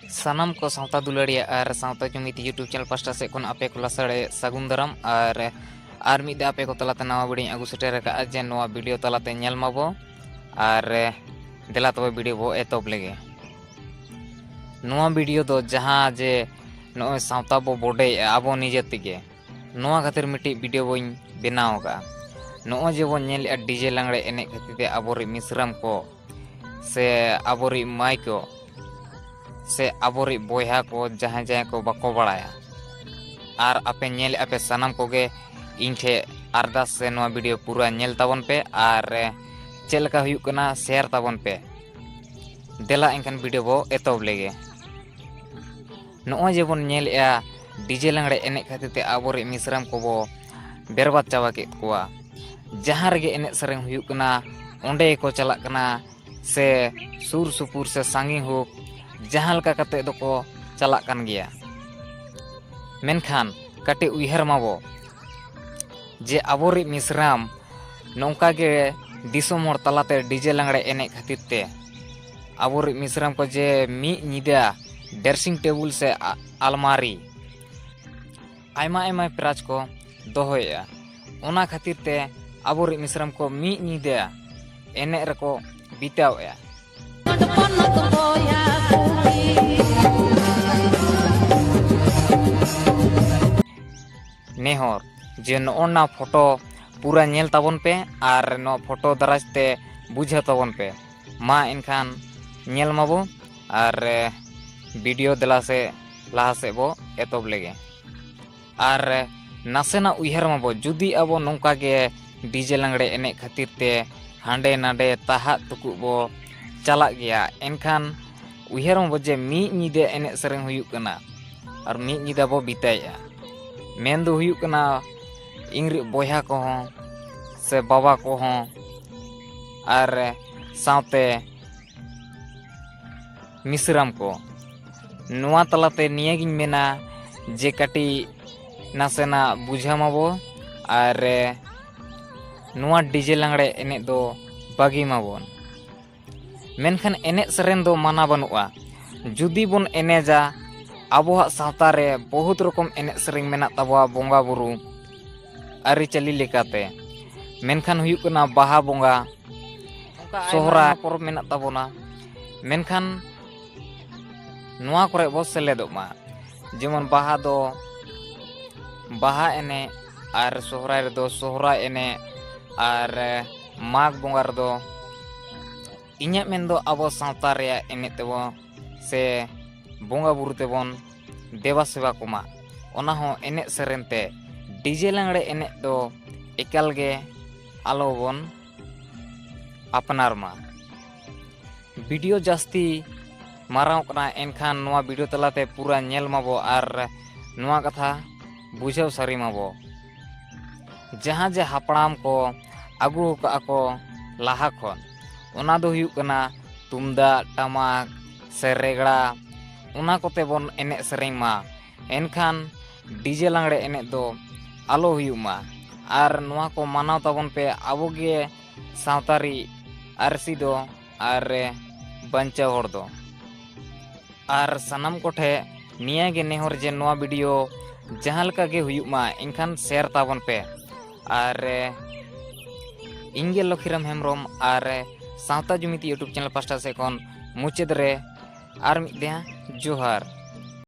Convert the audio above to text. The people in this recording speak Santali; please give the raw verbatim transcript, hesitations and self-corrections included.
ᱥᱟᱱᱟᱢ ᱠᱚ ᱥᱟᱶᱛᱟ ᱫᱩᱞᱟᱹᱲᱤᱭᱟᱹ ᱟᱨ ᱥᱟᱶᱛᱟ ᱡᱩᱢᱤᱫ YouTube channel ᱯᱟᱥᱴᱟ ᱥᱮᱫ ᱠᱷᱚᱱ ᱟᱯᱮ ᱠᱚ ᱞᱟᱥᱟᱲᱦᱮᱫ ᱥᱟᱹᱜᱩᱱ ᱫᱟᱨᱟᱢ᱾ ᱟᱨ ᱟᱨ ᱢᱤᱫ ᱫᱷᱟᱣ ᱟᱯᱮ ᱠᱚ ᱛᱟᱞᱟᱛᱮ ᱱᱟᱣᱟ video ᱤᱧ ᱟᱹᱜᱩ ᱥᱮᱴᱮᱨ ᱟᱠᱟᱫᱼᱟ, ᱡᱮ ᱱᱚᱣᱟ video ᱛᱟᱞᱟᱛᱮ ᱧᱮᱞ ᱢᱟᱵᱚ᱾ ᱟᱨ ᱫᱮᱞᱟ ᱛᱚᱵᱮ video ᱵᱚ ᱮᱛᱚᱦᱚᱵ ᱞᱮᱜᱮ᱾ ᱱᱚᱣᱟ video ᱫᱚ ᱡᱟᱦᱟᱸ ᱡᱮ ᱱᱚᱜᱼᱚᱭ ᱥᱟᱶᱛᱟ ᱵᱚ ᱵᱚᱰᱮᱭᱮᱜᱼᱟ ᱟᱵᱚ ᱱᱤᱡᱮ ᱛᱮᱜᱮ, ᱱᱚᱣᱟ ᱠᱷᱟᱹᱛᱤᱨ ᱢᱤᱫᱴᱤᱡ video ᱵᱚᱧ ᱵᱮᱱᱟᱣ ᱟᱠᱟᱫᱼᱟ᱾ ᱱᱚᱜᱼᱚᱭ ᱡᱮᱵᱚᱱ ᱧᱮᱞᱮᱜᱼᱟ DJ ᱞᱟᱜᱽᱲᱮ ᱮᱱᱮᱡ ᱠᱷᱟᱹᱛᱤᱨ ᱛᱮ ᱟᱵᱚᱨᱤᱡ ᱢᱤᱥᱨᱟᱢ ᱠᱚ ᱥᱮ ᱟᱵᱚᱨᱤᱡ ᱢᱟᱹᱭ ᱠᱚ ᱥᱮ ᱟᱵᱚᱨᱤᱡ ᱵᱚᱭᱦᱟ ᱠᱚ ᱡᱟᱦᱟᱸᱭ ᱡᱟᱦᱟᱸᱭ ᱠᱚ ᱵᱟᱠᱚ ᱵᱟᱲᱟᱭᱟ, ᱟᱨ ᱟᱯᱮ ᱧᱮᱞᱮᱜᱼᱟ ᱯᱮ ᱥᱟᱱᱟᱢ ᱠᱚᱜᱮ, ᱤᱧ ᱴᱷᱮᱱ ᱟᱨᱫᱟᱥ ᱥᱮ ᱱᱚᱣᱟ video ᱯᱩᱨᱟᱹ ᱧᱮᱞ ᱛᱟᱵᱚᱱ ᱯᱮ᱾ ᱟᱨ ᱪᱮᱫ ᱞᱮᱠᱟ ᱦᱩᱭᱩᱜ ᱠᱟᱱᱟ share ᱛᱟᱵᱚᱱ ᱯᱮ᱾ ᱫᱮᱞᱟ ᱮᱱᱠᱷᱟᱱ video ᱵᱚ ᱮᱛᱚᱦᱚᱵ ᱞᱮᱜᱮ᱾ ᱱᱚᱜᱼᱚᱭ ᱡᱮᱵᱚᱱ ᱧᱮᱞᱮᱜᱼᱟ DJ ᱞᱟᱜᱽᱲᱮ ᱮᱱᱮᱡ ᱠᱷᱟᱹᱛᱤᱨ ᱛᱮ ᱟᱵᱚᱨᱤᱡ ᱢᱤᱥᱨᱟᱢ ᱠᱚᱵᱚ ᱵᱮᱨᱵᱟᱫ ᱪᱟᱵᱟ ᱠᱮᱫ ᱠᱚᱣᱟ᱾ ᱡᱟᱦᱟᱸ ᱨᱮᱜᱮ ᱮᱱᱮᱡ ᱥᱮᱨᱮᱧ ᱦᱩᱭᱩᱜ ᱠᱟᱱᱟ, ᱚᱸᱰᱮ ᱜᱮᱠᱚ ᱪᱟᱞᱟᱜ ᱠᱟᱱᱟ, ᱥᱮ ᱥᱩᱨ ᱥᱩᱯᱩᱨ ᱥᱮ ᱥᱟᱺᱜᱤᱧ ᱦᱳᱠ, ᱡᱟᱦᱟᱸ ᱞᱮᱠᱟ ᱠᱟᱛᱮ ᱫᱚᱠᱚ ᱪᱟᱞᱟᱜ ᱠᱟᱱ ᱜᱮᱭᱟ᱾ ᱢᱮᱱᱠᱷᱟᱱ ᱠᱟᱹᱴᱤᱡ ᱩᱭᱦᱟᱹᱨ ᱢᱟᱵᱚ ᱡᱮ ᱟᱵᱚᱨᱤᱡ ᱢᱤᱥᱨᱟᱢ ᱱᱚᱝᱠᱟ ᱜᱮ ᱫᱤᱥᱚᱢ ᱦᱚᱲ ᱛᱟᱞᱟᱛᱮ DJ ᱞᱟᱜᱽᱲᱮ ᱮᱱᱮᱡ ᱠᱷᱟᱹᱛᱤᱨ ᱛᱮ ᱟᱵᱚᱨᱤᱡ ᱢᱤᱥᱨᱟᱢ ᱠᱚ ᱡᱮ ᱢᱤᱫ ᱧᱤᱫᱟᱹ dressing table ᱥᱮ ᱟ-, ᱟᱞᱢᱟᱨᱤ ᱟᱭᱢᱟ ᱟᱭᱢᱟ prize ᱠᱚ ᱫᱚᱦᱚᱭᱮᱜᱼᱟ᱾ ᱚᱱᱟ ᱠᱷᱟᱹᱛᱤᱨ ᱛᱮ ᱟᱵᱚᱨᱤᱡ ᱢᱤᱥᱨᱟᱢ ᱠᱚ ᱢᱤᱫ ᱧᱤᱫᱟᱹ ᱮᱱᱮᱡ ᱨᱮᱠᱚ ᱵᱤᱛᱟᱹᱣᱮᱜᱼᱟ᱾ ᱱᱮᱦᱚᱨ ᱡᱮ ᱱᱚᱜᱼᱚ ᱱᱟ photo ᱯᱩᱨᱟᱹ ᱧᱮᱞ ᱛᱟᱵᱚᱱ ᱯᱮ ᱟᱨ ᱱᱚᱣᱟ photo ᱫᱟᱨᱟᱭ ᱛᱮ ᱵᱩᱡᱷᱟᱹᱣ ᱛᱟᱵᱚᱱ ᱯᱮ᱾ ᱢᱟ ᱮᱱᱠᱷᱟᱱ ᱧᱮᱞ ᱢᱟᱵᱚ ᱟᱨ video ᱫᱮᱞᱟ ᱥᱮ ᱞᱟᱦᱟ ᱥᱮᱫ ᱵᱚ ᱮᱛᱚᱦᱚᱵ ᱞᱮᱜᱮ᱾ ᱟᱨ ᱱᱟᱥᱮᱱᱟᱜ ᱩᱭᱦᱟᱹᱨ ᱢᱟᱵᱚ, ᱡᱩᱫᱤ ᱟᱵᱚ ᱱᱚᱝᱠᱟ ᱜᱮ DJ ᱞᱟᱜᱽᱲᱮ ᱮᱱᱮᱡ ᱠᱷᱟᱹᱛᱤᱨ ᱛᱮ ᱦᱟᱸᱰᱮ ᱱᱟᱰᱮ ᱛᱟᱦᱟᱫ ᱛᱩᱠᱩᱜ ᱵᱚ ᱪᱟᱞᱟᱜ ᱜᱮᱭᱟ, ᱮᱱᱠᱷᱟᱱ ᱩᱭᱦᱟᱹᱨ ᱢᱟᱵᱚ ᱡᱮ ᱢᱤᱫ ᱧᱤᱫᱟᱹ ᱮᱱᱮᱡ ᱥᱮᱨᱮᱧ ᱦᱩᱭᱩᱜ ᱠᱟᱱᱟ ᱟᱨ ᱢᱤᱫ ᱧᱤᱫᱟᱹ ᱵᱚ ᱵᱤᱛᱟᱹᱭᱮᱜᱼᱟ᱾ ᱢᱮᱱ ᱫᱚ ᱦᱩᱭᱩᱜ ᱠᱟᱱᱟ ᱤᱧ ᱨᱮᱱ ᱵᱚᱭᱦᱟ ᱠᱚᱦᱚᱸ ᱥᱮ ᱵᱟᱵᱟ ᱠᱚᱦᱚᱸ ᱟᱨ ᱥᱟᱶᱛᱮ ᱢᱤᱥᱨᱟᱢ ᱠᱚ᱾ ᱱᱚᱣᱟ ᱛᱟᱞᱟᱛᱮ ᱱᱤᱭᱟᱹᱜᱤᱧ ᱢᱮᱱᱟ ᱡᱮ ᱠᱟᱹᱴᱤᱡ ᱱᱟᱥᱮᱱᱟᱜ ᱵᱩᱡᱷᱟᱹᱣ ᱢᱟᱵᱚ ᱟᱨ ᱱᱚᱣᱟ DJ ᱞᱟᱜᱽᱲᱮ ᱮᱱᱮᱡ ᱫᱚ ᱵᱟᱹᱜᱤ ᱢᱟᱵᱚᱱ᱾ ᱢᱮᱱᱠᱷᱟᱱ ᱮᱱᱮᱡ ᱥᱮᱨᱮᱧ ᱫᱚ ᱢᱟᱱᱟ ᱵᱟᱹᱱᱩᱜᱼᱟ, ᱡᱩᱫᱤ ᱵᱚᱱ ᱮᱱᱮᱡᱟ, ᱟᱵᱚᱣᱟᱜ ᱥᱟᱶᱛᱟ ᱨᱮ ᱵᱚᱦᱩᱛ ᱨᱚᱠᱚᱢ ᱮᱱᱮᱡ ᱥᱮᱨᱮᱧ ᱢᱮᱱᱟᱜ ᱛᱟᱵᱚᱣᱟ ᱵᱚᱸᱜᱟ ᱵᱩᱨᱩ ᱟᱹᱨᱤᱪᱟᱹᱞᱤ ᱞᱮᱠᱟᱛᱮ᱾ ᱢᱮᱱᱠᱷᱟᱱ ᱦᱩᱭᱩᱜ ᱠᱟᱱᱟ ᱵᱟᱦᱟ ᱵᱚᱸᱜᱟ, ᱚᱱᱠᱟ ᱟᱭᱢᱟ ᱥᱚᱦᱨᱟᱭ ᱟᱭᱢᱟ ᱯᱚᱨᱚᱵᱽ ᱢᱮᱱᱟᱜ ᱛᱟᱵᱚᱱᱟ᱾ ᱢᱮᱱᱠᱷᱟᱱ ᱱᱚᱣᱟ ᱠᱚᱨᱮ ᱵᱚ ᱥᱮᱞᱮᱫᱚᱜ ᱢᱟ᱾ ᱡᱮᱢᱚᱱ ᱵᱟᱦᱟ ᱫᱚ, ᱵᱟᱦᱟ ᱮᱱᱮᱡ, ᱟᱨ ᱥᱚᱦᱨᱟᱭ ᱨᱮᱫᱚ ᱥᱚᱦᱨᱟᱭ ᱮᱱᱮᱡ, ᱟᱨ ᱢᱟᱜᱽ ᱵᱚᱸᱜᱟ ᱨᱮᱫᱚ ᱤᱧᱟᱹᱜ ᱢᱮᱱᱫᱚ ᱟᱵᱚ ᱥᱟᱶᱛᱟ ᱨᱮᱭᱟᱜ ᱮᱱᱮᱡ ᱛᱮᱵᱚ ᱥᱮ ᱵᱚᱸᱜᱟ ᱵᱩᱨᱩ ᱛᱮᱵᱚᱱ ᱫᱮᱵᱟ ᱥᱮᱵᱟ ᱠᱚᱢᱟ, ᱚᱱᱟ ᱦᱚᱸ ᱮᱱᱮᱡ ᱥᱮᱨᱮᱧ ᱛᱮ᱾ ᱰᱤᱡᱮ ᱞᱟᱜᱽᱲᱮ ᱮᱱᱮᱡ ᱫᱚ ᱮᱠᱟᱞ ᱜᱮ ᱟᱞᱚ ᱵᱚᱱ ᱟᱯᱱᱟᱨ ᱢᱟ᱾ ᱵᱷᱤᱰᱤᱭᱳ ᱡᱟᱹᱥᱛᱤ ᱢᱟᱨᱟᱝᱚᱜ ᱠᱟᱱᱟ, ᱮᱱᱠᱷᱟᱱ ᱱᱚᱣᱟ ᱵᱷᱤᱰᱤᱭᱳ ᱛᱟᱞᱟᱛᱮ ᱯᱩᱨᱟᱹ ᱧᱮᱞ ᱢᱟᱵᱚ ᱟᱨ ᱱᱚᱣᱟ ᱠᱟᱛᱷᱟ ᱵᱩᱡᱷᱟᱹᱣ ᱥᱟᱹᱨᱤ ᱢᱟᱵᱚ᱾ ᱡᱟᱦᱟᱸ ᱡᱮ ᱦᱟᱯᱲᱟᱢ ᱠᱚ ᱟᱹᱜᱩ ᱟᱠᱟᱫᱼᱟ ᱠᱚ ᱞᱟᱦᱟ ᱠᱷᱚᱱ, ᱚᱱᱟ ᱫᱚ ᱦᱩᱭᱩᱜ ᱠᱟᱱᱟ ᱛᱩᱢᱫᱟᱜ ᱴᱟᱢᱟᱠ ᱥᱮ ᱨᱮᱜᱽᱲᱟ, ᱚᱱᱟ ᱠᱚᱛᱮ ᱵᱚᱱ ᱮᱱᱮᱡ ᱥᱮᱨᱮᱧ ᱢᱟ᱾ ᱮᱱᱠᱷᱟᱱ ᱰᱤᱡᱮ ᱞᱟᱜᱽᱲᱮ ᱮᱱᱮᱡ ᱫᱚ ᱟᱞᱚ ᱦᱩᱭᱩᱜ ᱢᱟ᱾ ᱟᱨ ᱱᱚᱣᱟ ᱠᱚ ᱢᱟᱱᱟᱣ ᱛᱟᱵᱚᱱ ᱯᱮ, ᱟᱵᱚ ᱜᱮ ᱥᱟᱶᱛᱟᱨᱤ ᱟᱹᱨᱥᱤ ᱫᱚ ᱟᱨ ᱵᱟᱧᱪᱟᱣ ᱦᱚᱲ ᱫᱚ᱾ ᱟᱨ ᱥᱟᱱᱟᱢ ᱠᱚᱴᱷᱮᱱ ᱱᱤᱭᱟᱹ ᱜᱮ ᱱᱮᱦᱚᱨ ᱡᱮ ᱱᱚᱣᱟ ᱵᱷᱤᱰᱤᱭᱳ ᱡᱟᱦᱟᱸ ᱞᱮᱠᱟ ᱜᱮ ᱦᱩᱭᱩᱜ ᱢᱟ, ᱮᱱᱠᱷᱟᱱ ᱥᱮᱭᱟᱨ ᱛᱟᱵᱚᱱ ᱯᱮ᱾ ᱟᱨ ᱤᱧ ᱜᱮ ᱞᱚᱠᱷᱤᱨᱟᱢ ᱦᱮᱢᱵᱨᱚᱢ, ᱟᱨ ᱥᱟᱶᱛᱟ ᱡᱩᱢᱤᱫ YouTube ᱪᱮᱱᱮᱞ ᱯᱟᱥᱴᱟ ᱥᱮᱫ ᱠᱷᱚᱱ ᱢᱩᱪᱟᱹᱫ ᱨᱮ ᱟᱨ ᱢᱤᱫ ᱫᱷᱟᱣ ᱡᱚᱦᱟᱨ᱾